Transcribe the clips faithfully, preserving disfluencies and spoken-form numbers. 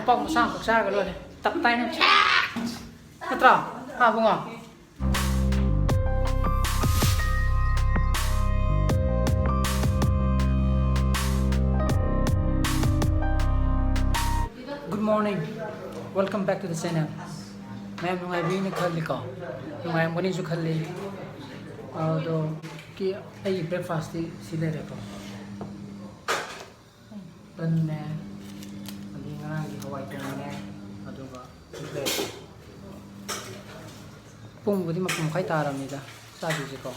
ꯄꯥꯎ ꯃꯁꯥ ꯑꯃꯈꯛ ꯆꯥꯔꯒ ꯂꯣꯏꯔꯦ꯫ ꯇꯞ ꯇꯥꯏꯅ꯫ ꯅꯠꯇ꯭ꯔꯣ? ꯍꯥ, ꯕꯨꯡꯉꯣ? Good morning. Welcome back to the channel. ꯃꯌꯥꯝ ꯅꯨꯡꯉꯥꯏꯕꯤꯅ ꯈꯜꯂꯤꯀꯣ? ꯅꯨꯡꯉꯥꯏꯔꯝꯒꯅꯤꯁꯨ ꯈꯜꯂꯤ꯫ ꯑꯗꯣ ꯀꯤ-, ꯑꯩꯒꯤ breakfastꯇꯤ ꯁꯤ ꯂꯩꯔꯦꯀꯣ꯫ ꯇꯟꯅꯦ, ꯑꯗꯩ ꯉꯔꯥꯡꯒꯤ ꯍꯋꯥꯏ ꯊꯣꯡꯕꯅꯦ, ꯑꯗꯨꯒ bread꯫ ꯄꯨꯡꯕꯨꯗꯤ ꯃꯄꯨꯡ ꯃꯈꯥꯏ ꯇꯥꯔꯕꯅꯤꯗ ꯆꯥꯗꯣꯏꯁꯦꯀꯣ꯫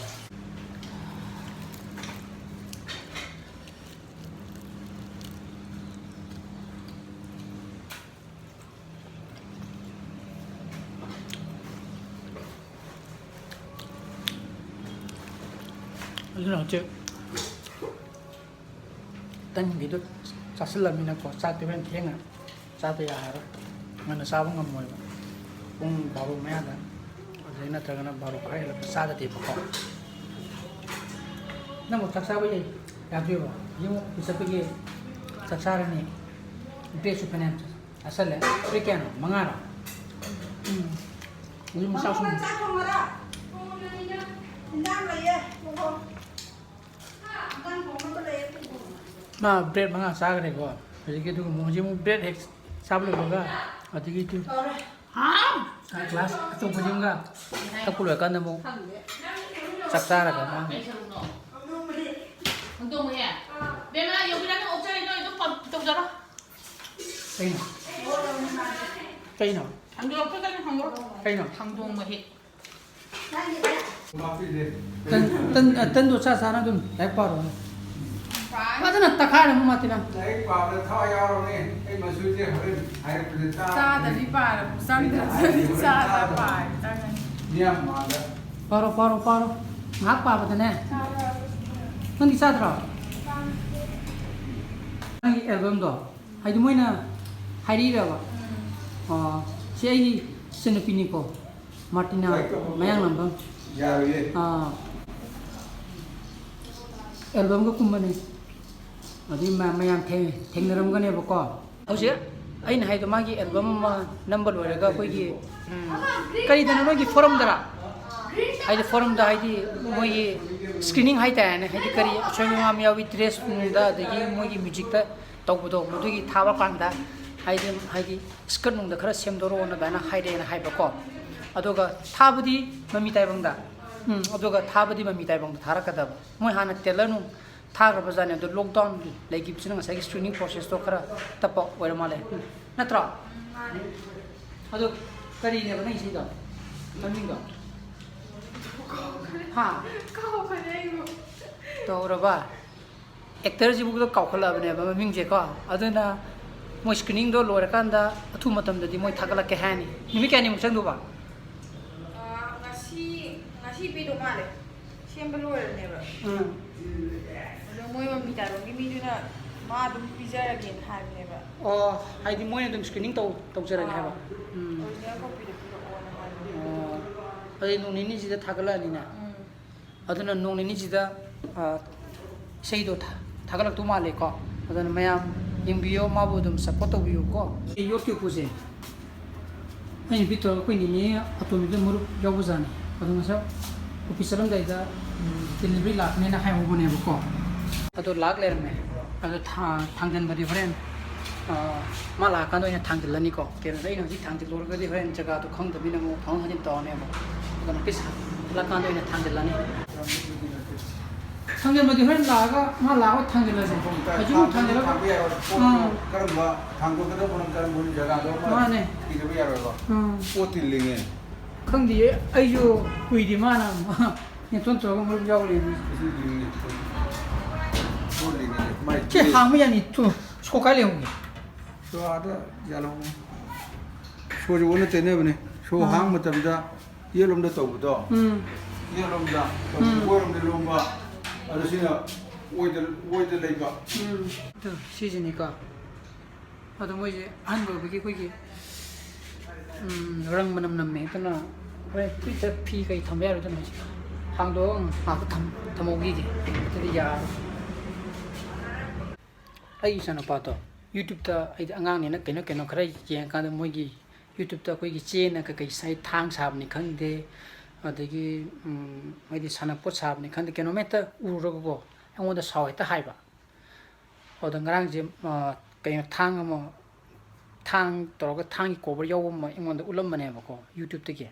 ꯑꯗꯨꯅ ꯍꯧꯖꯤꯛ ꯇꯟꯒꯤꯗꯨ ꯆꯥꯁꯤꯜꯂꯃꯤꯅꯀꯣ, ꯆꯥꯛꯇꯤ ꯍꯣꯔꯦꯟ ꯊꯦꯡꯅ ꯆꯥꯗ ꯌꯥꯔꯔꯣꯏ꯫ ꯉꯟꯅ ꯆꯥꯕ ꯉꯝꯃꯣꯏꯕ꯫ ꯄꯨꯡ ꯕꯥꯔꯣ ꯃꯌꯥꯗ, ꯑꯗꯨꯗꯩ ꯅꯠꯇ꯭ꯔꯒꯅ ꯕꯥꯔꯣ ꯈꯔ ꯍꯦꯜꯂꯛꯄ ꯆꯥꯗꯗꯦꯕꯀꯣ꯫ ꯅꯪꯕꯨ ꯆꯥꯛ ꯆꯥꯕ ꯌꯥꯏ, ꯌꯥꯗꯣꯏꯕ? ꯌꯨꯝ ꯑꯣꯐꯤꯁ ꯆꯠꯄꯒꯤ ꯆꯥꯛ ꯆꯥꯔꯅꯤ꯫ Breadꯁꯨ ꯐꯅꯌꯥꯝ ꯆꯥꯁꯜꯂꯦ꯫ Bread ꯀꯌꯥꯅꯣ? ꯃꯉꯥꯔꯣ? ꯎꯝ꯫ ꯍꯧꯖꯤꯛ ꯃꯆꯥ ꯁꯨꯝ ꯆꯥꯛ ꯊꯣꯡꯉꯔ? ꯊꯣꯡꯉꯕꯅꯤꯅ ꯏꯟꯖꯥꯡ ꯂꯩꯌꯦ꯫ ꯃꯥ bread ꯃꯉꯥ ꯆꯥꯈ꯭ꯔꯦꯀꯣ꯫ ꯍꯧꯖꯤꯛꯀꯤ ꯑꯗꯨꯒꯨꯝꯕ, ꯍꯧꯖꯤꯛ ꯑꯃꯨꯛ bread ꯍꯦꯛ ꯆꯥꯕ ꯂꯣꯏꯕꯒ, ꯑꯗꯒꯤ ꯇꯨ ꯍꯥꯎ! ꯀ꯭ꯂꯥꯁ ꯑꯆꯧꯕꯁꯤꯡꯒ ꯊꯛꯄ ꯂꯣꯏꯔꯀꯥꯟꯗ ꯑꯃꯨꯛ ꯆꯥꯛ ꯆꯥꯔꯒ ꯃꯥ ꯍꯪꯗꯣꯡꯕ ꯍꯦꯛ꯫ ꯕꯦꯝꯃ, ꯌꯧꯕꯤꯔꯒ ꯑꯣꯛꯆꯔꯦ, ꯅꯣꯏ ꯑꯗꯨꯝ ꯇꯧꯖꯔꯣ꯫ ꯀꯩꯅꯣ? ꯀꯩꯅꯣ? ꯍꯪꯗꯣꯛ, ꯑꯩꯈꯣꯏ ꯀꯩꯅꯣ ꯍꯪꯗꯣꯛ꯫ ꯀꯩꯅꯣ? ꯍꯪꯗꯣꯡꯕ ꯍꯦꯛ꯫ ꯇꯟ, ꯇꯟ, ꯑ, ꯇꯟꯗꯣ ꯆꯥ ꯆꯥꯅ ꯑꯗꯨꯝ ꯂꯥꯏꯔꯤꯛ ꯄꯥꯔꯣ꯫ ꯄꯥꯏ꯫ ꯐꯖꯅ ꯇꯛꯈꯥꯏꯔꯝꯃꯣ, ꯃꯥꯇꯤꯅ꯫ ꯂꯥꯏꯔꯤꯛ ꯄꯥꯕꯗ ꯊꯋꯥꯏ ꯌꯥꯎꯔꯕꯅꯦ꯫ ꯑꯩ ꯃꯆꯨꯁꯦ ꯍꯣꯔꯦꯟ ꯍꯥꯏꯔꯛꯄꯗ ꯆꯥ-, ꯆꯥꯗꯕꯤ ꯄꯥꯔꯕ ꯆꯪꯗ꯭ꯔꯕꯅꯤ꯫ ꯍꯣꯔꯦꯟ ꯆꯥꯗ ꯆꯥꯗꯕ꯫ ꯄꯥꯔꯦ ꯆꯪꯉꯅꯤ꯫ ꯃꯤꯌꯥꯝ ꯃꯥꯡꯗ꯫ ꯄꯥꯔꯣ, ꯄꯥꯔꯣ, ꯄꯥꯔꯣ꯫ ꯉꯥꯏꯍꯥꯛ ꯄꯥꯕꯗꯅꯦ꯫ ꯆꯥꯔꯣ꯫ ꯅꯪꯗꯤ ꯆꯥꯗ꯭ꯔꯣ? ꯆꯥꯗꯦ꯫ ꯅꯪꯒꯤ albumꯗꯣ? ꯍꯥꯏꯗꯤ ꯃꯣꯏꯅ ꯍꯥꯏꯔꯛꯏꯔꯕ? ꯎꯝ꯫ ꯑꯣ, ꯁꯤ ꯑꯩꯒꯤ ꯏꯆꯟꯅꯨꯄꯤꯅꯤꯀꯣ, ꯃꯥꯔꯇꯤꯅꯥ ꯃꯌꯥꯡꯂꯝꯕꯝ꯫ ꯌꯥꯔꯣꯏꯌꯦ꯫ ꯑꯥ, albumꯒ ꯀꯨꯝꯕꯅꯦ꯫ ꯑꯗꯨꯒꯤ ꯃ-, ꯃꯌꯥꯝ ꯊꯦꯡ-, ꯊꯦꯡꯅꯔꯝꯒꯅꯦꯕꯀꯣ꯫ ꯍꯧꯖꯤꯛ ꯑꯩꯅ ꯍꯥꯏꯗꯣ, ꯃꯥꯒꯤ ꯑꯦꯜꯕꯝ ꯑꯃ ꯅꯝꯕ ꯂꯣꯏꯔꯒ ꯑꯩꯈꯣꯏꯒꯤ, ꯎꯝ, ꯀꯔꯤꯗꯅꯣ, ꯅꯣꯏꯒꯤ ꯐꯣꯔꯝꯗꯔ? ꯍꯥꯏꯗꯤ ꯐꯣꯔꯝꯗ, ꯍꯥꯏꯗꯤ ꯃꯣꯏꯒꯤ ꯁ꯭ꯀ꯭ꯔꯤꯅꯤꯡ ꯍꯥꯏꯇꯥꯔꯦꯅꯦ, ꯍꯥꯏꯗꯤ ꯀꯔꯤ ꯑꯁꯣꯏꯕ ꯉꯥꯝ ꯌꯥꯎꯏ, ꯗ꯭ꯔꯦꯁ ꯅꯨꯡꯗ, ꯑꯗꯒꯤ ꯃꯣꯏꯒꯤ ꯃ꯭ꯌꯨꯖꯤꯛꯇ ꯇꯧꯕꯗꯣ, ꯃꯗꯨꯒꯤ ꯊꯥꯕ ꯀꯥꯟꯗ ꯍꯥꯏꯗꯤ, ꯍꯥꯏꯗꯤ ꯁ꯭ꯀꯔꯠ ꯅꯨꯡꯗ ꯈꯔ ꯁꯦꯝꯗꯣꯔꯛꯑꯣꯅ ꯑꯗꯨꯃꯥꯏꯅ ꯍꯥꯏꯔꯛꯑꯦꯅ ꯍꯥꯏꯕꯀꯣ꯫ ꯑꯗꯨꯒ ꯊꯥꯕꯗꯤ ꯃꯃꯤ ꯇꯥꯏꯕꯪꯗ, ꯎꯝ, ꯑꯗꯨꯒ ꯊꯥꯕꯗꯤ ꯃꯃꯤ ꯇꯥꯏꯕꯪꯗ ꯊꯥꯔꯛꯀꯗꯕ꯫ ꯃꯣꯏ ꯍꯥꯟꯅ ꯇꯦꯂꯔ ꯅꯨꯡ ꯊꯥꯈ꯭ꯔꯕꯖꯥꯠꯅꯦ, ꯑꯗꯣ ꯂꯣꯛꯗꯥꯎꯟ ꯂꯩꯈꯤꯕꯁꯤꯅ ꯉꯁꯥꯏꯒꯤ ꯁ꯭ꯀ꯭ꯔꯤꯅꯤꯡ ꯄ꯭ꯔꯣꯁꯦꯁꯇꯣ ꯈꯔ ꯇꯞꯄ ꯑꯣꯏꯔ ꯃꯥꯜꯂꯦ, ꯅꯠꯇ꯭ꯔꯣ? ꯎꯝ, ꯃꯥꯅꯦ꯫ ꯑꯗꯣ ꯀꯔꯤꯅꯦꯕ ꯅꯪ ꯏꯁꯩꯗꯣ, ꯃꯃꯤꯡꯗꯣ? ꯍꯥ? ꯀꯥꯎꯈ꯭ꯔꯦ ꯑꯩꯕꯨ꯫ ꯇꯧꯔꯕ? ꯑꯦꯛꯇꯔꯁꯤꯕꯨꯗ ꯀꯥꯎꯈꯠꯂꯛꯑꯕꯅꯦꯕ ꯃꯃꯤꯡꯁꯦꯀꯣ꯫ ꯑꯗꯨꯅ ꯃꯣꯏ ꯁ꯭ꯀ꯭ꯔꯤꯅꯤꯡꯗꯣ ꯂꯣꯏꯔꯀꯥꯟꯗ ꯑꯊꯨꯕ ꯃꯇꯝꯗꯗꯤ ꯃꯣꯏ ꯊꯥꯒꯠꯂꯛꯀꯦ ꯍꯥꯏꯔꯅꯤ꯫ ꯅꯨꯃꯤꯠ ꯀꯌꯥꯅꯤꯃꯨꯛ ꯆꯪꯗꯧꯕ? ꯑꯥ, ꯉꯁꯤ, ꯉꯁꯤ ꯄꯤꯗꯧ ꯃꯥꯜꯂꯦ꯫ ꯁꯦꯝꯕ ꯂꯣꯏꯔꯕꯅꯦꯕ꯫ ꯎꯝ꯫ ꯑꯗꯣ ꯃꯣꯏ ꯃꯃꯤ ꯇꯥꯏꯕꯪꯒꯤ ꯃꯤꯗꯨꯅ ꯃꯥ ꯑꯗꯨꯝ ꯄꯤꯖꯔꯒꯦꯅ ꯍꯥꯏꯕꯅꯦꯕ꯫ ꯑꯣ, ꯍꯥꯏꯗꯤ ꯃꯣꯏꯅ ꯑꯗꯨꯝ ꯁ꯭ꯀ꯭ꯔꯤꯅꯤꯡ ꯇꯧ-, ꯇꯧꯖꯔꯒꯦ ꯍꯥꯏꯕ? ꯑꯥ꯫ ꯎꯝ꯫ ꯑꯣꯔꯤꯖꯤꯅꯦꯜ ꯀꯣꯄꯤꯗꯣ ꯄꯤꯔꯛꯑꯣꯅ ꯍꯥꯏꯕꯅꯦꯕ꯫ ꯑꯣ, ꯑꯗꯨꯗꯤ ꯅꯣꯡ ꯅꯤꯅꯤꯁꯤꯗ ꯊꯥꯒꯠꯂꯛꯑꯅꯤꯅꯦ? ꯎꯝ꯫ ꯑꯗꯨꯅ ꯅꯣꯡ ꯅꯤꯅꯤꯁꯤꯗ, ꯑ, ꯏꯁꯩꯗꯣ ꯊꯥ-, ꯊꯥꯒꯠꯂꯛꯇꯧ ꯃꯥꯜꯂꯦꯀꯣ꯫ ꯑꯗꯨꯅ ꯃꯌꯥꯝ ꯌꯦꯡꯕꯤꯌꯣ, ꯃꯥꯕꯨ ꯑꯗꯨꯝ ꯁꯞꯄꯣꯔꯠ ꯇꯧꯕꯤꯌꯨꯀꯣ꯫ ꯑꯩ ꯌꯣꯠꯀꯤ ꯎꯄꯨꯁꯦ ꯑꯩꯅ ꯄꯤꯊꯣꯔꯒ ꯑꯩꯈꯣꯏ ꯅꯤꯅꯦ ꯑꯇꯣꯝꯕꯤꯗ ꯃꯔꯨꯞ ꯌꯥꯎꯕꯖꯥꯠꯅꯤ꯫ ꯑꯗꯣ ꯉꯁꯥꯏ ꯑꯣꯐꯤꯁ ꯆꯠꯂꯝꯗꯥꯏꯗ, ꯎꯝ, ꯗꯦꯂꯤꯚꯔꯤ ꯂꯥꯛꯀꯅꯦꯅ ꯍꯥꯏꯍꯧꯕꯅꯦꯕꯀꯣ꯫ ꯑꯗꯣ ꯂꯥꯛ ꯂꯩꯔꯝꯃꯦ꯫ ꯑꯗꯣ ꯊꯥ-, ꯊꯥꯡꯖꯟꯕꯗꯤ ꯍꯣꯔꯦꯟ, ꯑ, ꯃꯥ ꯂꯥꯛꯑꯀꯥꯟꯗ ꯑꯣꯏꯅ ꯊꯥꯡꯖꯜꯂꯅꯤꯀꯣ꯫ ꯀꯩꯅꯣꯗ ꯑꯩꯅ ꯍꯧꯖꯤꯛ ꯊꯥꯡꯖꯜꯂꯨꯔꯒꯗꯤ ꯍꯣꯔꯦꯟ ꯖꯒꯥꯗꯣ ꯈꯪꯗꯕꯅꯤꯅ ꯑꯃꯨꯛ ꯊꯥꯡꯗꯣꯛ ꯊꯥꯡꯖꯤꯟ ꯇꯧꯔꯅꯦꯕ꯫ ꯑꯗꯨꯅ ꯄꯤꯁ ꯍꯜꯂꯛꯀꯥꯟꯗ ꯑꯣꯏꯅ ꯊꯥꯡꯖꯜꯂꯅꯤ꯫ ꯊꯥꯡꯖꯜꯂꯗꯤ ꯍꯣꯔꯦꯟ ꯂꯥꯛꯑꯒ, ꯃꯥ ꯂꯥꯛꯑꯒ ꯊꯥꯡꯖꯜꯂꯁꯦ꯫ ꯍꯧꯖꯤꯛ ꯑꯃꯨꯛ ꯊꯥꯡꯖꯜꯂꯒ ꯊꯥꯡꯕ ꯌꯥꯔꯣꯏ꯫ ꯄꯣꯠꯇꯣ ꯑꯥ꯫ ꯀꯔꯝꯕ ꯊꯥꯡꯗꯣꯛꯀꯗꯕꯅꯣ, ꯀꯔꯝꯕ ꯖꯒꯥꯗꯣ ꯑꯃ ꯃꯥꯅꯦ꯫ ꯊꯤꯗꯕ ꯌꯥꯔꯣꯏꯕ꯫ ꯑꯥ꯫ ꯄꯣꯠ ꯇꯤꯜꯂꯤꯉꯩ꯫ ꯈꯪꯗꯤꯌꯦ, ꯑꯩꯁꯨ ꯀꯨꯏꯗꯦ ꯃꯥꯅ ꯅꯦꯇꯣꯟ ꯇꯧꯔꯒ ꯃꯔꯨꯞ ꯌꯥꯎꯔꯦꯅꯦ꯫ ꯑꯗꯨꯒꯤꯅꯤ꯫ ꯄꯣꯠ ꯂꯩꯉꯩ꯫ ꯃꯥꯏ ꯁꯤ ꯍꯥꯡꯕ ꯌꯥꯅꯤ꯫ ꯇꯨ, ꯁꯣ ꯀꯥꯏ ꯂꯩꯍꯧꯒꯦ? ꯁꯣ ꯑꯥꯗ ꯌꯥꯜꯍꯧꯕꯅꯤ꯫ ꯁꯣꯁꯦ ꯑꯣꯟꯅ ꯇꯩꯅꯕꯅꯦ꯫ ꯁꯣ ꯑꯥ꯫ ꯍꯥꯡꯕ ꯃꯇꯝꯗ ꯌꯦꯠꯂꯣꯝꯗ ꯇꯧꯕꯗꯣ꯫ ꯎꯝ꯫ ꯌꯦꯠꯂꯣꯝꯗ ꯇꯧꯕꯗꯣ, ꯎꯝ꯫ ꯑꯣꯏꯔꯣꯝꯗ ꯂꯣꯝꯕ꯫ ꯑꯗꯨ ꯁꯤꯅ ꯑꯣꯏꯗ, ꯑꯣꯏꯗ ꯂꯩꯕ꯫ ꯎꯝ꯫ ꯑꯗꯨ ꯁꯤꯁꯤꯅꯤꯀꯣ꯫ ꯑꯗꯣ ꯃꯣꯏꯁꯦ ꯑꯍꯟꯕ ꯑꯣꯏꯕꯒꯤ ꯑꯩꯈꯣꯏꯒꯤ, ꯎꯝ, ꯔꯪ ꯃꯅꯝ ꯅꯝꯃꯦ꯫ ꯑꯗꯨꯅ ꯍꯣꯔꯦꯟ ꯐ꯭ꯔꯤꯖꯇ ꯐꯤ ꯀꯩ ꯊꯝꯕ ꯌꯥꯔꯣꯏꯗꯅ ꯍꯧꯖꯤꯛ꯫ ꯍꯥꯡꯗꯣꯛꯑꯒ ꯉꯥꯏꯍꯥꯛꯇ ꯊꯝ-, ꯊꯝꯍꯧꯈꯤꯒꯦ꯫ ꯑꯗꯨꯗꯤ ꯌꯥꯔꯣꯏ꯫ ꯑꯩꯒꯤ ꯏꯆꯥꯅꯨꯄꯥꯗꯣ YouTube-ꯇ ꯑꯩꯗꯤ ꯑꯉꯥꯡꯅꯤꯅ ꯀꯩꯅꯣ ꯀꯩꯅꯣ ꯈꯔ ꯌꯦꯡꯉꯀꯥꯟꯗ, ꯃꯣꯏꯒꯤ YouTube-ꯇ ꯑꯩꯈꯣꯏꯒꯤ ꯆꯦꯅ ꯀꯩꯀꯩ ꯁꯥꯏ, ꯊꯥꯡ ꯁꯥꯕꯅꯤ ꯈꯪꯗꯦ, ꯑꯗꯒꯤ, ꯎꯝ, ꯍꯥꯏꯗꯤ ꯁꯥꯟꯅꯄꯣꯠ ꯁꯥꯕꯅꯤ ꯈꯪꯗꯦ, ꯀꯩꯅꯣꯝ ꯍꯦꯛꯇ ꯎꯔꯒꯀꯣ, ꯑꯩꯉꯣꯟꯗ ꯁꯥꯎ ꯍꯦꯛꯇ ꯍꯥꯏꯕ꯫ ꯑꯗꯨꯗ ꯉꯔꯥꯡꯁꯦ, ꯑ, ꯀꯩꯅꯣ, ꯊꯥꯡ ꯑꯃ, ꯊꯥꯡ ꯇꯧꯔꯒ ꯊꯥꯡꯒꯤ cover ꯌꯥꯎꯕ ꯑꯃ ꯑꯩꯉꯣꯟꯗ ꯎꯠꯂꯝꯕꯅꯦꯕꯀꯣ, YouTube-ꯇꯒꯤ꯫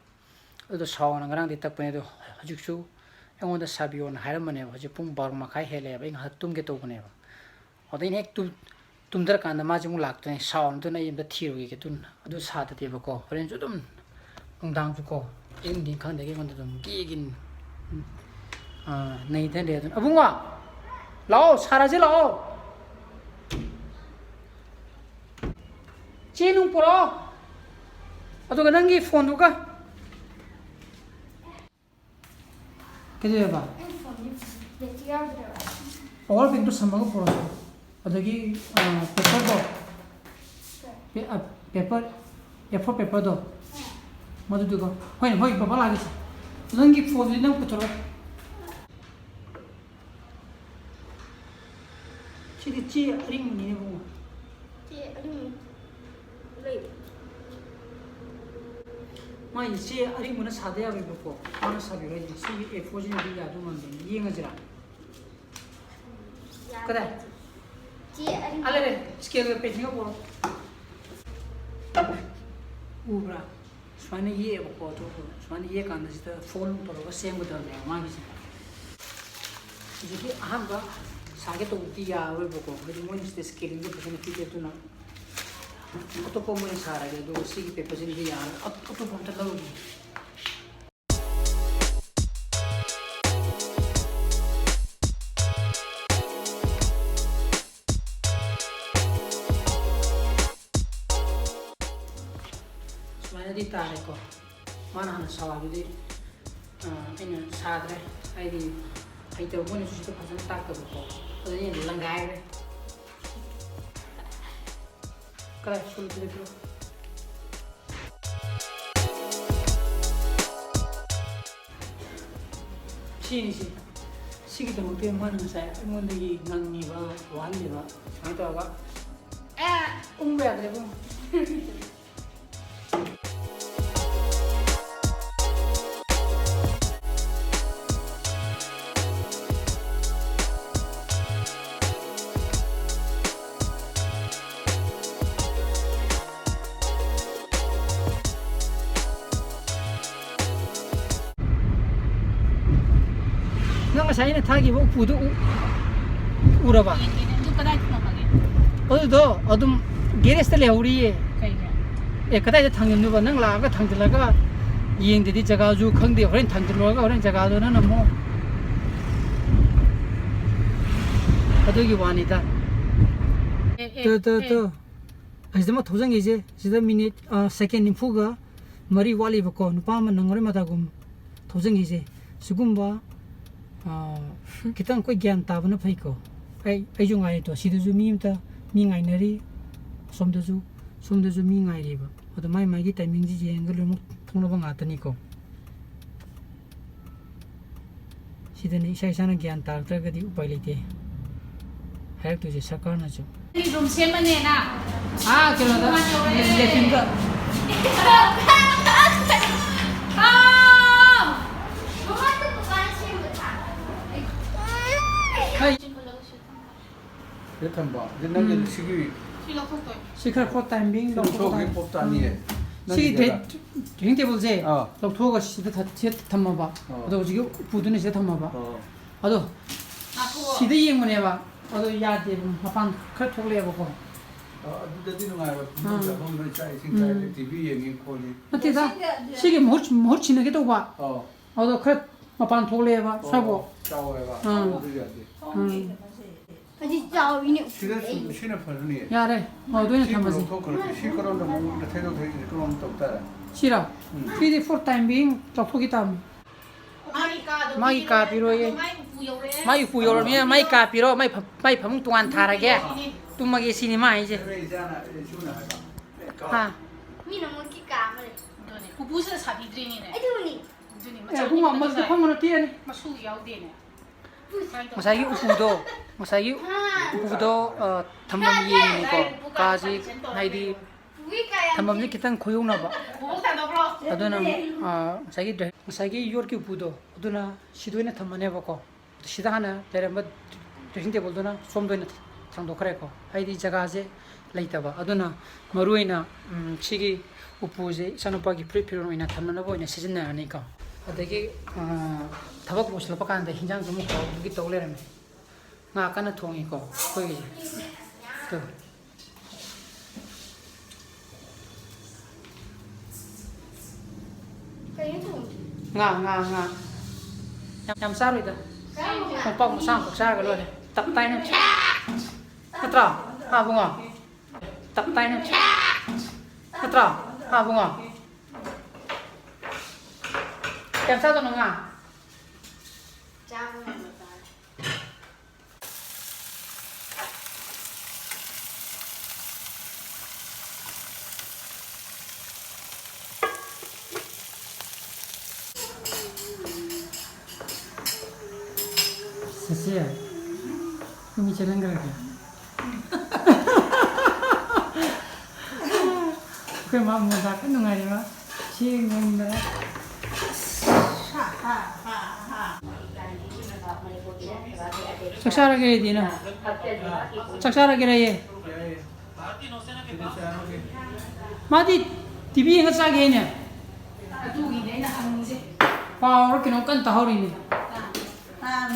ꯑꯗꯨꯗꯣ ꯁꯥꯎꯅ ꯉꯔꯥꯡꯗꯤ ꯇꯛꯄꯅꯦ, ꯑꯗꯣ ꯍꯧꯖꯤꯛꯁꯨ ꯑꯩꯉꯣꯟꯗ ꯁꯥꯕꯤꯌꯣꯅ ꯍꯥꯏꯔꯝꯕꯅꯦꯕ꯫ ꯍꯧꯖꯤꯛ ꯄꯨꯡ ꯕꯥꯔꯣ ꯃꯈꯥꯏ ꯍꯦꯜꯂꯦꯕ, ꯑꯩ ꯉꯥꯏꯍꯥꯛ ꯇꯨꯝꯒꯦ ꯇꯧꯕꯅꯦꯕ꯫ ꯑꯗ ꯑꯩꯅ ꯍꯦꯛ ꯇꯨꯝ-, ꯇꯨꯝꯊꯔꯀꯥꯟꯗ ꯃꯥꯁꯦ ꯑꯃꯨꯛ ꯂꯥꯛꯇꯣꯏꯅꯦ, ꯁꯥꯎꯅ꯫ ꯑꯗꯨꯅ ꯑꯩ ꯑꯝꯇ ꯊꯤꯔꯨꯈꯤꯒꯦ꯫ ꯑꯗꯨꯅ ꯑꯗꯨ ꯁꯥꯗꯗꯦꯕꯀꯣ, ꯍꯣꯔꯦꯟꯁꯨ ꯑꯗꯨꯝ ꯅꯨꯡꯗꯥꯡꯁꯨꯀꯣ, ꯑꯌꯨꯛ ꯅꯨꯡꯊꯤꯟ ꯈꯪꯗꯒꯩ ꯑꯩꯉꯣꯟꯗ ꯑꯗꯨꯝ ꯒꯦꯒꯦ, ꯑꯥ, ꯅꯩꯊꯔꯦ ꯑꯗꯨꯅ꯫ ꯑꯕꯨꯡꯉꯣ, ꯂꯥꯛꯑꯣ, ꯁꯥꯔꯁꯦ ꯂꯥꯛꯑꯣ꯫ ꯆꯦ ꯅꯨꯡ ꯄꯨꯔꯛꯑꯣ꯫ ꯑꯗꯨꯒ ꯅꯪꯒꯤ phone-ꯗꯨꯒ꯫ ꯀꯩꯗꯧꯋꯦꯕ? ꯑꯩ phone-ꯗꯤ battery ꯌꯥꯎꯗ꯭ꯔꯦꯕ꯫ Power bank-ꯇꯣ ꯁꯝꯃꯒ ꯄꯨꯔꯛꯑꯣ꯫ ꯑꯗꯒꯤ, ꯑ, paper-ꯗꯣ꯫ ꯀꯩ? Pe-, ꯑ, paper, A four paper-ꯗꯣ꯫ ꯑ꯫ ꯃꯗꯨꯗꯨꯒ꯫ ꯍꯣꯏꯅꯦ, ꯍꯣꯏ, ꯕꯕꯥ ꯂꯥꯛꯑꯒꯦ꯫ ꯅꯪꯒꯤ phone-ꯗꯨꯗꯤ ꯅꯪ ꯄꯨꯊꯣꯔꯛꯑꯣ꯫ ꯁꯤꯗꯤ ꯆꯦ ꯑꯔꯤꯡꯕꯅꯤꯅꯦ, ꯏꯕꯨꯡꯉꯣ꯫ ꯆꯦ ꯑꯔꯤꯡꯕ ꯂꯩ꯫ ꯃꯥꯏ ꯆꯦ ꯑꯔꯤꯡꯕꯅ ꯁꯥꯗ ꯌꯥꯔꯣꯏꯕꯀꯣ꯫ ꯃꯥꯅ ꯁꯥꯕꯤꯔꯣ ꯍꯥꯏꯁꯦ꯫ ꯁꯤꯒꯤ A four-ꯁꯤꯅꯗꯤ ꯌꯥꯗꯧ ꯃꯥꯟꯗꯦ꯫ ꯌꯦꯡꯉꯁꯤꯔꯥ? ꯌꯥꯗꯦ꯫ ꯀꯗꯥꯏ? ꯆꯦ ꯑꯔꯤꯡꯕ꯫ ꯑꯥ, ꯂꯩꯔꯦ꯫ Scale-ꯒ ꯄꯦꯟꯁꯤꯜꯒ ꯄꯨꯔꯛꯑꯣ꯫ ꯎꯕ꯭ꯔꯥ? ꯁꯨꯃꯥꯏꯅ ꯌꯦꯛꯑꯦꯕꯀꯣ, ꯑꯗꯨꯒ ꯁꯨꯃꯥꯏꯅ ꯌꯦꯛꯑꯀꯥꯟꯗ ꯁꯤꯗ fold ꯇꯧꯔꯒ ꯁꯦꯝꯒꯗꯕꯅꯦꯕ ꯃꯥꯒꯤꯁꯦ꯫ ꯍꯧꯖꯤꯛꯀꯤ ꯑꯍꯥꯟꯕ ꯁꯥꯒꯦ ꯇꯧꯕꯗꯤ ꯌꯥꯔꯔꯣꯏꯕꯀꯣ, ꯍꯥꯏꯗꯤ ꯃꯣꯏꯅ ꯁꯤꯗ scale-ꯗꯣ ꯐꯖꯅ ꯄꯤꯗꯦ, ꯑꯗꯨꯅ ꯑꯇꯣꯞꯄ ꯑꯃ ꯑꯣꯏꯅ ꯁꯥꯔꯒꯦ꯫ ꯑꯗꯨꯒ ꯁꯤꯒꯤ paper-ꯁꯤꯅꯗꯤ ꯌꯥꯔꯔꯣꯏ, ꯑꯇꯣꯞꯄ ꯑꯝꯇ ꯂꯧꯔꯨꯒꯦ꯫ ꯁꯨꯃꯥꯏꯅꯗꯤ ꯇꯥꯔꯦꯀꯣ꯫ ꯃꯥꯅ ꯍꯥꯟꯅ ꯁꯥꯎ ꯍꯥꯏꯕꯗꯤ, ꯑ, ꯑꯩꯅ ꯁꯥꯗ꯭ꯔꯦ, ꯍꯥꯏꯗꯤ ꯍꯩꯇꯕ ꯃꯣꯏꯅꯁꯨ ꯁꯤꯗ ꯐꯖꯅ ꯇꯥꯛꯇꯕꯀꯣ꯫ ꯑꯗꯨꯗ ꯑꯩꯅ ꯂꯪꯒꯥꯏꯔꯦ꯫ ꯀꯗꯥꯏ? ꯁꯣꯝꯗ ꯄꯤꯔꯛꯀꯦꯔꯣ? ꯁꯤꯅꯤ ꯁꯤ꯫ ꯁꯤꯒꯤꯗꯃꯛꯇ ꯃꯥꯅ ꯉꯁꯥꯏ ꯑꯩꯉꯣꯟꯗꯒꯤ ꯉꯪꯉꯤꯕ, ꯋꯥꯍꯜꯂꯤꯕ, ꯁꯨꯃꯥꯏꯅ ꯇꯧꯔꯒ ꯌꯥꯗ꯭ꯔꯦꯕꯨ꯫ ꯅꯪ ꯉꯁꯥꯏ ꯑꯩꯅ ꯊꯥꯈꯤꯕ ꯎꯄꯨꯗꯨ ꯎ-, ꯎꯔꯕ? ꯌꯦꯡꯒꯦꯅꯦ꯫ ꯑꯗꯨ ꯀꯗꯥꯏ ꯊꯝꯃꯝꯃꯒꯦ? ꯑꯗꯨꯗꯣ ꯑꯗꯨꯝ ꯒꯦꯔꯦꯖꯇ ꯂꯩꯍꯧꯔꯤꯌꯦ꯫ ꯀꯩꯒꯤ? ꯑꯦ, ꯀꯗꯥꯏꯗ ꯊꯥꯡꯖꯤꯟꯗꯣꯏꯕ? ꯅꯪ ꯂꯥꯛꯑꯒ ꯊꯥꯡꯖꯤꯜꯂꯒ ꯌꯦꯡꯗꯗꯤ ꯖꯒꯥꯁꯨ ꯈꯪꯗꯦ꯫ ꯍꯣꯔꯦꯟ ꯊꯥꯡꯖꯤꯜꯂꯨꯔꯒ ꯍꯣꯔꯦꯟ ꯖꯒꯥꯗꯣ ꯅꯪꯅ ꯑꯃꯨꯛ ꯑꯗꯨꯒꯤ ꯋꯥꯅꯤꯗ꯫ ꯑꯦ, ꯑꯦ, ꯇꯨ, ꯇꯨ, ꯑꯦ꯫ ꯇꯨ꯫ ꯑꯁꯤꯗ ꯑꯃ ꯊꯧꯖꯟꯈꯤꯁꯦ꯫ ꯁꯤꯗ ꯃꯤꯅꯤꯠ, ꯑ, ꯁꯦꯀꯦꯟ ꯅꯤꯐꯨꯒ ꯃꯔꯤ ꯋꯥꯠꯂꯤꯕꯀꯣ꯫ ꯅꯨꯄꯥ ꯑꯃ ꯅꯪꯉꯔꯣꯏ ꯃꯇꯥꯒꯨꯝ ꯊꯧꯖꯟꯈꯤꯁꯦ꯫ ꯁꯤꯒꯨꯝꯕ, ꯑ, ꯈꯤꯇꯪ ꯑꯩꯈꯣꯏ ꯒ꯭ꯌꯥꯟ ꯇꯥꯕꯅ ꯐꯩꯀꯣ꯫ ꯑꯩ, ꯑꯩꯁꯨ ꯉꯥꯏꯔꯦ ꯇꯣ꯫ ꯁꯤꯗꯁꯨ ꯃꯤ ꯑꯝꯇ, ꯃꯤ ꯉꯥꯏꯅꯔꯤ꯫ ꯑꯁꯣꯝꯗꯁꯨ, ꯁꯣꯝꯗꯁꯨ ꯃꯤ ꯉꯥꯏꯔꯤꯕ꯫ ꯑꯗꯣ ꯃꯥꯏ ꯃꯥꯏꯒꯤ ꯇꯥꯏꯃꯤꯡꯁꯤ ꯌꯦꯡꯉꯒ ꯂꯣꯏꯅꯃꯛ ꯊꯣꯛꯅꯕ ꯉꯥꯛꯇꯅꯤꯀꯣ꯫ ꯁꯤꯗꯅꯤ ꯏꯁꯥ ꯏꯁꯥꯅ ꯒ꯭ꯌꯥꯟ ꯇꯥꯔꯛꯇ꯭ꯔꯒꯗꯤ ꯎꯄꯥꯏ ꯂꯩꯇꯦ꯫ ꯍꯥꯏꯔꯛꯇꯣꯏꯁꯦ ꯁꯔꯀꯥꯔꯅꯁꯨ꯫ ꯑꯩ ꯔꯨꯝ ꯁꯦꯝꯃꯅꯦꯅ꯫ ꯑꯥ, ꯀꯩꯅꯣꯗ, ꯗꯨꯀꯥꯟ ꯌꯧꯔꯦ꯫ ꯂꯦꯇ꯭ꯔꯤꯟꯗ꯫ ꯑꯥ! ꯃꯃꯥ, ꯗꯨꯀꯥꯟ ꯁꯦꯝꯕ ꯊꯥ꯫ ꯍꯩ꯫ ꯁꯤꯗ ꯊꯝꯕ꯫ ꯑꯗꯨ ꯅꯪꯒꯤ ꯎꯝ꯫ ꯁꯤꯒꯤ ꯁꯤ ꯂꯧꯊꯣꯛꯇꯣꯏꯅꯦ꯫ ꯁꯤ ꯈꯔ ꯈꯣꯠ ꯇꯥꯏꯝꯕꯤꯡ ꯁꯤ ꯂꯧꯊꯣꯛꯄ ꯂꯧꯊꯣꯛꯑꯒ ꯇꯥꯏꯝ-, ꯄꯣꯞ ꯇꯥꯅꯤꯌꯦ꯫ ꯎꯝ꯫ ꯅꯪꯒꯤ ꯁꯤꯒꯤ ꯖꯒꯥ꯫ ꯗ꯭ꯔꯦ-, ꯗ꯭ꯔꯦꯁꯤꯡ ꯇꯦꯕꯜꯁꯦ ꯑꯥ꯫ ꯂꯧꯊꯣꯛꯑꯒ ꯁꯤꯗ ꯊ-, ꯁꯤꯗ ꯊꯝꯃꯕ꯫ ꯑꯣ꯫ ꯑꯗꯣ ꯍꯧꯖꯤꯛꯀꯤ ꯎꯄꯨꯗꯨꯅ ꯁꯤꯗ ꯊꯝꯃꯕ꯫ ꯑꯣ꯫ ꯉꯥꯏꯈꯣ꯫ ꯁꯤꯗ ꯌꯦꯡꯕꯅꯦꯕ꯫ ꯑꯗꯣ ꯌꯥꯗꯦꯕ꯫ ꯃꯄꯥꯟ ꯈꯔ ꯊꯣꯛꯂꯛꯑꯦꯕꯀꯣ꯫ ꯑꯣ, ꯑꯗꯨꯗꯗꯤ ꯅꯨꯡꯉꯥꯏꯕ꯫ ꯐꯃꯨꯡ ꯑꯥ꯫ ꯆꯥꯐꯝ ꯅꯣꯏ ꯆꯥꯛ ꯏꯁꯤꯡ ꯎꯝ꯫ ꯆꯥꯏꯗ ꯇꯤ ꯚꯤ ꯌꯦꯡꯉꯤ ꯈꯣꯠꯂꯤ꯫ ꯅꯠꯇꯦꯗ꯫ ꯁꯤꯒꯤ ꯃꯍꯨꯠ, ꯃꯍꯨꯠ ꯁꯤꯟꯅꯒꯦ ꯇꯧꯕ꯫ ꯑꯣ꯫ ꯑꯗꯣ ꯈꯔ ꯃꯄꯥꯟ ꯊꯣꯛꯂꯛꯑꯦꯕ, ꯑꯣ, ꯁ꯭ꯋꯥꯏꯕꯣꯛ꯫ ꯆꯥꯎꯋꯦꯕ꯫ ꯑꯥ꯫ ꯑꯗꯨ ꯌꯥꯗꯦ꯫ ꯎꯝ꯫ ꯑꯗꯨꯗꯤ ꯆꯥꯎꯋꯤꯅꯦ꯫ ꯁꯤꯗ ꯁꯨꯝ, ꯁꯤꯅ ꯐꯔꯅꯤ꯫ ꯌꯥꯔꯦ꯫ ꯑꯣ, ꯑꯗꯨ ꯑꯣꯏꯅ ꯁꯤ ꯊꯝꯃꯁꯤ꯫ ꯂꯧꯊꯣꯛꯈ꯭ꯔꯁꯤ꯫ ꯁꯤ ꯀꯔꯣꯝꯗ ꯑꯃꯨꯛ ꯅꯥꯊꯩ ꯂꯧꯊꯩꯁꯤꯗꯤ ꯀꯔꯣꯝ ꯇꯧ ꯇꯥꯔꯦ? ꯁꯤꯔꯣ? ꯎꯝ꯫ ꯁꯤꯗꯤ for time being ꯂꯧꯊꯣꯛꯈꯤ ꯇꯥꯕꯅꯤ꯫ ꯃꯥꯒꯤ ꯀꯥꯗꯣ ꯃꯥꯒꯤ ꯀꯥ ꯄꯤꯔꯣꯏꯌꯦ꯫ ꯃꯥꯏ ꯎꯄꯨ ꯌꯧꯔꯦ꯫ ꯃꯥꯏ ꯎꯄꯨ ꯌꯧꯔꯕꯅꯤꯅ ꯃꯥꯏ ꯀꯥ ꯄꯤꯔꯣ, ꯃꯥꯏ ꯐ-, ꯃꯥꯏ ꯐꯃꯨꯡ ꯇꯣꯉꯥꯟ ꯊꯥꯔꯒꯦ꯫ ꯁꯤꯅꯤ꯫ ꯇꯨꯝꯃꯒꯦ ꯁꯤꯅꯤ ꯃꯥ ꯍꯥꯏꯁꯦ꯫ ꯑꯗꯨꯅ ꯏꯆꯥꯅ, ꯏꯆꯨꯅ ꯍꯥꯏꯕ꯫ ꯍꯥ꯫ ꯃꯤꯅ ꯃꯣꯏꯒꯤ ꯀꯥ ꯑꯃ ꯂꯩ꯫ ꯑꯗꯨꯅꯦ꯫ ꯄꯨꯄꯨꯁꯤꯅ ꯁꯥꯕꯤꯗ꯭ꯔꯤꯅꯤꯅꯦ꯫ ꯑꯗꯨꯅꯤ꯫ ꯑꯗꯨꯅꯤ, ꯑꯦ, ꯃꯆꯥ ꯑꯕꯨꯡꯉꯣ, ꯑꯃꯁꯤꯗ ꯐꯝꯒꯅꯨ, ꯇꯦꯛꯑꯅꯤ꯫ ꯃꯁꯨ ꯌꯥꯎꯗꯦꯅꯦ꯫ ꯉꯁꯥꯏꯒꯤ ꯎꯄꯨꯗꯣ, ꯉꯁꯥꯏꯒꯤ ꯎꯄꯨꯗꯣ, ꯑ, ꯊꯝꯐꯝ ꯌꯦꯡꯉꯤꯅꯤꯀꯣ꯫ ꯀꯥꯁꯤ, ꯍꯥꯏꯗꯤ, ꯊꯝꯐꯝꯁꯦ ꯈꯤꯇꯪ ꯈꯨꯌꯧꯅꯕ꯫ ꯑꯗꯨꯅ, ꯑ, ꯉꯁꯥꯏꯒꯤ ꯗ꯭ꯔꯦ-, ꯉꯁꯥꯏꯒꯤ ꯌꯣꯠꯀꯤ ꯎꯄꯨꯗꯣ, ꯑꯗꯨꯅ ꯁꯤꯗ ꯑꯣꯏꯅ ꯊꯝꯃꯅꯦꯕꯀꯣ꯫ ꯁꯤꯗ ꯍꯥꯟꯅ ꯂꯩꯔꯝꯕ dressing table ꯗꯨꯅ ꯁꯣꯝꯗ ꯑꯣꯏꯅ ꯊꯥꯡꯗꯣꯛꯈ꯭ꯔꯦꯀꯣ, ꯍꯥꯏꯗꯤ ꯖꯒꯥꯁꯦ ꯂꯩꯇꯕ꯫ ꯑꯗꯨꯅ ꯃꯔꯨ ꯑꯣꯏꯅ, ꯎꯝ, ꯁꯤꯒꯤ ꯎꯄꯨꯁꯦ ꯏꯆꯥꯅꯨꯄꯥꯒꯤ ꯐꯨꯔꯤꯠ ꯐꯤꯔꯣꯜ ꯑꯣꯏꯅ ꯊꯝꯅꯅꯕ ꯑꯣꯏꯅ ꯁꯤꯖꯤꯟꯅꯔꯅꯤꯀꯣ꯫ ꯑꯗꯒꯤ, ꯑ, ꯊꯕꯛ ꯂꯣꯏꯁꯤꯜꯂꯛꯄ ꯀꯥꯟꯗ ꯍꯤꯟꯖꯥꯡꯁꯨ ꯑꯃꯨꯛ ꯍꯥꯎꯕꯒꯤ ꯇꯧ ꯂꯩꯔꯝꯃꯦ꯫ ꯉꯥ ꯀꯟꯅ ꯊꯣꯡꯉꯤꯀꯣ ꯑꯩꯈꯣꯏꯒꯤꯁꯦ꯫ ꯇꯨ꯫ ꯀꯩꯅꯣ ꯊꯣꯡꯉꯤꯁꯦ? ꯉꯥ, ꯉꯥ, ꯉꯥ꯫ ꯌꯥꯝ, ꯌꯥꯝ ꯆꯥꯔꯣꯏꯗ꯫ ꯆꯥꯔꯣꯏꯗ꯫ ꯀꯣꯝꯄꯥꯛ ꯃꯆꯥ ꯑꯃꯈꯛ ꯆꯥꯔꯒ ꯂꯣꯏꯔꯦ꯫ ꯇꯞ ꯇꯥꯏꯅ꯫ ꯅꯠꯇ꯭ꯔꯣ? ꯍꯥ, ꯏꯕꯨꯡꯉꯣ? ꯇꯞ ꯇꯥꯏꯅ꯫ ꯅꯠꯇ꯭ꯔꯣ? ꯍꯥ, ꯏꯕꯨꯡꯉꯣ? ꯀꯌꯥꯝ ꯆꯥꯗꯣꯏꯅꯣ ꯉꯥ? ꯆꯥꯕ ꯉꯝꯕ ꯆꯥꯔꯦ꯫ ꯁꯤꯁꯦ, ꯅꯪ ꯃꯤꯡꯁꯦꯜ ꯂꯪꯈ꯭ꯔꯒꯦ꯫ ꯑꯩꯈꯣꯏ ꯃꯥ ꯃꯣꯖꯥ ꯀꯟꯅ ꯅꯨꯡꯉꯥꯏꯔꯤꯕ꯫ ꯁꯤ ꯉꯝꯗꯔꯦ꯫ ꯆꯥꯛ ꯆꯥꯔꯒꯦ ꯑꯩꯗꯤ ꯅꯪ꯫ ꯆꯥꯛ ꯆꯥꯔꯒꯦꯔꯌꯦ꯫ ꯃꯥꯗꯤ ꯇꯤꯚꯤ ꯌꯦꯡꯉ ꯆꯥꯒꯦ ꯍꯥꯏꯅꯦ꯫ ꯑꯗꯨꯒꯤꯅꯦ ꯑꯩꯅ ꯍꯪꯉꯤꯁꯦ꯫ ꯄꯥꯎꯔ ꯀꯩꯅꯣꯝ ꯀꯟꯅ ꯇꯥꯍꯧꯔꯤꯅꯦ꯫ ꯑꯥ꯫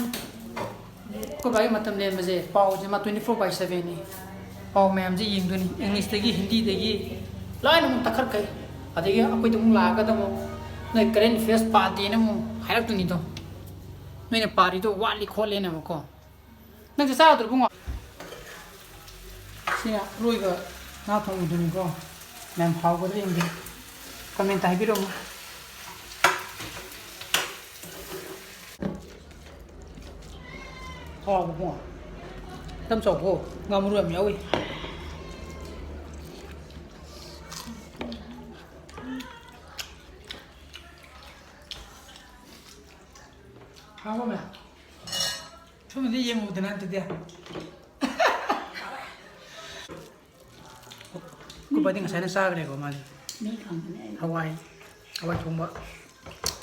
ꯑꯩꯈꯣꯏ ꯕꯥꯒꯤ ꯃꯇꯝ ꯂꯦꯟꯕꯁꯦ ꯄꯥꯎꯁꯦ ꯃꯥ twenty four by seven ꯅꯤ꯫ ꯄꯥꯎ ꯃꯌꯥꯝꯁꯦ ꯌꯦꯡꯗꯣꯏꯅꯤ꯫ English ꯇꯒꯤ, ꯍꯤꯟꯗꯤꯗꯒꯤ ꯂꯣꯏꯅ ꯑꯃꯨꯛ ꯇꯛꯈꯠꯈꯩ꯫ ꯑꯗꯒꯤ ꯑꯩꯈꯣꯏꯗ ꯑꯃꯨꯛ ꯂꯥꯛꯑꯒꯗ ꯑꯃꯨꯛ ꯅꯣꯏ current affairs ꯄꯥꯗꯦꯅ ꯑꯃꯨꯛ ꯍꯥꯏꯔꯛꯇꯣꯏꯅꯤꯗꯣ꯫ ꯅꯣꯏꯅ ꯄꯥꯔꯤꯗꯣ ꯋꯥꯠꯂꯤ ꯈꯣꯠꯂꯦꯅ ꯑꯃꯨꯛꯀꯣ꯫ ꯅꯪ ꯆꯥꯛ ꯆꯥꯔꯗ꯭ꯔꯣ ꯏꯕꯨꯡꯉꯣ? ꯁꯤꯅ ꯑꯔꯣꯏꯕ ꯉꯥ ꯊꯣꯡꯕꯗꯨꯅꯤꯀꯣ꯫ ꯃꯌꯥꯝ ꯍꯥꯎꯒꯗ꯭ꯔꯥ ꯌꯦꯡꯒꯦ꯫ Comment ꯇ ꯍꯥꯏꯕꯤꯔꯝꯃꯨ꯫ ꯍꯥꯎꯕꯀꯣ꯫ ꯇꯝ ꯆꯥꯎꯀꯣ꯫ ꯉꯥ ꯃꯔꯨ ꯌꯥꯝ ꯌꯥꯎꯏ꯫ ꯍꯥꯎꯕ ꯃꯌꯥꯝ꯫ ꯁꯨꯝꯗꯤ ꯌꯦꯡꯉꯨꯗꯅ ꯑꯗꯨꯗꯤ꯫ ꯑꯩꯈꯣꯏ ꯕꯥꯗꯤ ꯉꯁꯥꯏꯅ ꯆꯥꯈ꯭ꯔꯦꯀꯣ ꯃꯥꯗꯤ꯫ ꯃꯤ ꯈꯪꯕꯅꯦ ꯑꯩ꯫ ꯍꯋꯥꯏ, ꯍꯋꯥꯏ ꯊꯣꯡꯕ꯫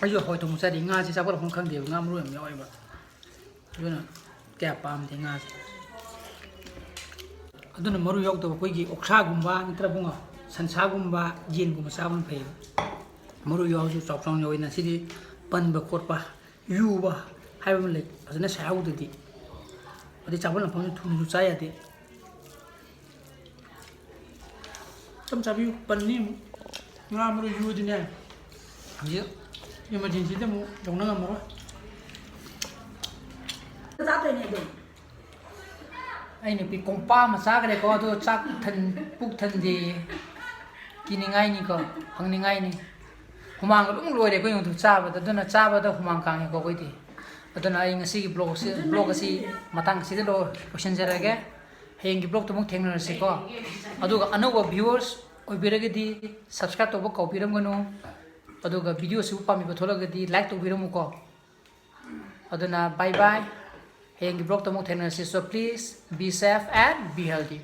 ꯑꯩꯁꯨ ꯍꯋꯥꯏ ꯊꯣꯡꯕ ꯆꯥꯗꯦ꯫ ꯉꯥꯁꯦ ꯆꯥꯕ ꯂꯥꯛꯐꯝ ꯈꯪꯗꯦꯕ꯫ ꯉꯥ ꯃꯔꯨ ꯌꯥꯝ ꯌꯥꯎꯋꯦꯕ꯫ ꯑꯗꯨꯅ ꯀꯌꯥ ꯄꯥꯝꯗꯦ ꯉꯥꯁꯦ꯫ ꯑꯗꯨꯅ ꯃꯔꯨ ꯌꯥꯎꯗꯕ ꯑꯩꯈꯣꯏꯒꯤ ꯑꯣꯛꯁꯥꯒꯨꯝꯕ ꯅꯠꯇ꯭ꯔꯒ ꯏꯕꯨꯡꯉꯣ ꯁꯟꯁꯥꯒꯨꯝꯕ ꯌꯦꯟꯒꯨꯝꯕ ꯆꯥꯕꯅ ꯐꯩꯌꯦꯕ꯫ ꯃꯔꯨ ꯌꯥꯎꯔꯁꯨ ꯆꯥꯎ ꯆꯥꯎꯅ ꯌꯥꯎꯋꯦꯅ ꯁꯤꯗꯤ ꯄꯟꯕ ꯈꯣꯠꯄ ꯌꯨꯕ ꯍꯥꯏꯕ ꯑꯃ ꯂꯩ꯫ ꯐꯖꯅ ꯁꯥꯏꯍꯧꯗ꯭ꯔꯗꯤ ꯑꯗꯩ ꯆꯥꯐꯝ ꯂꯥꯛꯐꯝꯁꯨ ꯊꯨꯅꯁꯨ ꯆꯥ ꯌꯥꯗꯦ꯫ ꯆꯝ ꯆꯥꯕꯤꯌꯨ꯫ ꯄꯟꯅꯤ ꯑꯃꯨꯛ꯫ ꯉꯥ ꯃꯔꯨ ꯌꯨꯗꯤꯅꯦ꯫ ꯍꯧꯖꯤꯛ ꯏꯃꯥꯔꯖꯦꯟꯁꯤꯗ ꯑꯃꯨꯛ ꯌꯧꯅ ꯉꯝꯃꯔꯣꯏ꯫ ꯆꯥꯗꯣꯏꯅꯦ ꯑꯗꯨꯝ꯫ ꯑꯩ ꯅꯨꯄꯤ ꯀꯣꯝꯄꯥ ꯑꯃ ꯆꯥꯈ꯭ꯔꯦꯀꯣ꯫ ꯑꯗꯣ ꯆꯥꯛ ꯊꯟ, ꯄꯨꯛ ꯊꯟꯗꯦ꯫ ꯀꯤꯅꯤꯡꯉꯥꯏꯅꯤꯀꯣ, ꯍꯪꯅꯤꯡꯉꯥꯏꯅꯤ꯫ ꯍꯨꯃꯥꯡꯒ ꯑꯗꯨꯝ ꯂꯣꯏꯔꯦ ꯑꯩꯈꯣꯏ ꯌꯨꯝꯗ ꯆꯥꯕꯗ꯫ ꯑꯗꯨꯅ ꯆꯥꯕꯗ ꯍꯨꯃꯥꯡ ꯀꯥꯡꯉꯦꯀꯣ ꯑꯩꯈꯣꯏꯗꯤ꯫ ꯑꯗꯨꯅ ꯑꯩ ꯉꯁꯤꯒꯤ ꯕ꯭ꯂꯣꯒꯁꯤ, ꯕ꯭ꯂꯣꯒ ꯑꯁꯤ ꯃꯇꯥꯡ ꯑꯁꯤꯗ ꯂꯣ-, ꯂꯣꯏꯁꯤꯟꯖꯔꯒꯦ꯫ ꯍꯌꯦꯡꯒꯤ ꯕ꯭ꯂꯣꯛꯇ ꯑꯃꯨꯛ ꯊꯦꯡꯅꯔꯁꯤꯀꯣ꯫ ꯑꯗꯨꯒ ꯑꯅꯧꯕ ꯚ꯭ꯌꯨꯋꯔꯁ ꯑꯣꯏꯕꯤꯔꯒꯗꯤ ꯁꯕꯁꯀ꯭ꯔꯥꯏꯕ ꯇꯧꯕ ꯀꯥꯎꯕꯤꯔꯝꯒꯅꯨ꯫ ꯑꯗꯨꯒ ꯚꯤꯗꯤꯑꯣꯁꯤꯕꯨ ꯄꯥꯝꯕꯤꯕ ꯊꯣꯛꯂꯒꯗꯤ ꯂꯥꯏꯛ ꯇꯧꯕꯤꯔꯝꯃꯨꯀꯣ꯫ ꯑꯗꯨꯅ bye bye꯫ ꯍꯌꯦꯡꯒꯤ ꯕ꯭ꯂꯣꯛꯇ ꯑꯃꯨꯛ ꯊꯦꯡꯅꯔꯁꯤ꯫ So please be safe and be healthy꯫